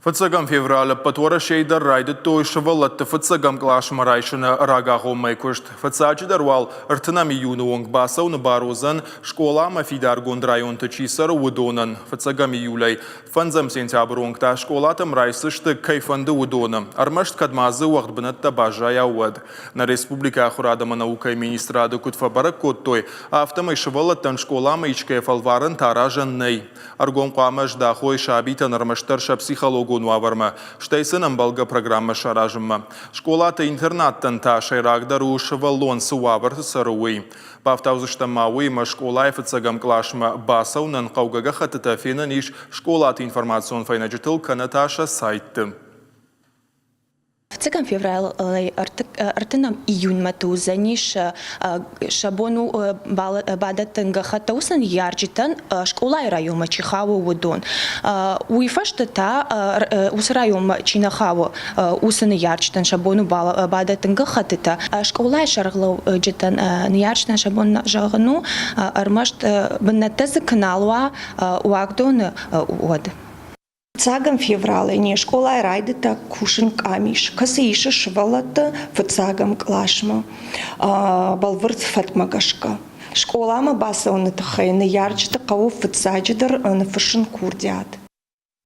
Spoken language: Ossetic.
Фыццӕгӕм февраль ӕппӕт Уӕрӕсейы дӕр райдыдтой сывӕллӕтты фыццӕгӕм къласмӕ райсыны рагагъоммӕ куыст. Фыццаджыдӕр уал ӕртынӕм июны онг бацӕуыны бар уыдзӕн, скъоламӕ фидаргонд районты чи цӕры, уыдонӕн. Фыццӕгӕм июлӕй фӕндзӕм сентябры онг та скъолатӕм райсдзысты, кӕй фӕнды, уыдоны. Ӕрмӕст кӕд ма дзы уӕгъд бынӕттӕ баззайа, уӕд. Нӕ республикӕйы ахуырад ӕмӕ наукӕйы министрады куыд фӕбӕрӕг кодтой, афтӕмӕй сывӕллӕттӕн скъоламӕ исгӕйӕ фӕлварӕнтӕ аразӕн нӕй. Ӕргом хъуамӕ здахой сабитӕн ӕрмӕстдӕр сӕ психологон уавӕрмӕ, стӕй сын ӕмбӕлгӕ программӕ саразынмӕ. Скъолаты-интернаттӕн та сӕйрагдӕр у сывӕллон цы уавӕрты цӕры, уый. Бафтаудзыстӕм ма уыимӕ скъолайы фыццӕгӕм къласмӕ бацӕуынӕн хъӕугӕ гӕххӕттытӕ фенӕн ис скъолаты информацион фӕйнӕджытыл кӕнӕ та сӕ сайтты. Фыццӕгӕм февралӕй ӕртынӕм июньмӕ уыдзӕнис сӕ бон у бадӕттын гӕххӕттӕ уыцы ныййарджытӕн, скъолайы районмӕ чи хауы, уыдон. Уый фӕстӕ та уыцы районмӕ чи нӕ хауы, уыцы ныййарджытӕн сӕ бон у бадӕттын гӕххӕттытӕ. Скъолайы сӕргълӕуджытӕн ныййарджытӕн сӕ бон зӕгъын у, ӕрмӕст бынӕттӕ дзы куы нал уа уагдоны, уӕд. Фыццагӕм февралы не скъолайы райдыдта кусын къамис, кӕцы исы сывӕллӕтты фыццагӕм къласмӕ бӕлвырд фӕткмӕ гӕсгӕ. Скъоламӕ бацӕуыны тыххӕй ныййарджыты хъӕуы фыццаджыдӕр ныффыссын курдиат.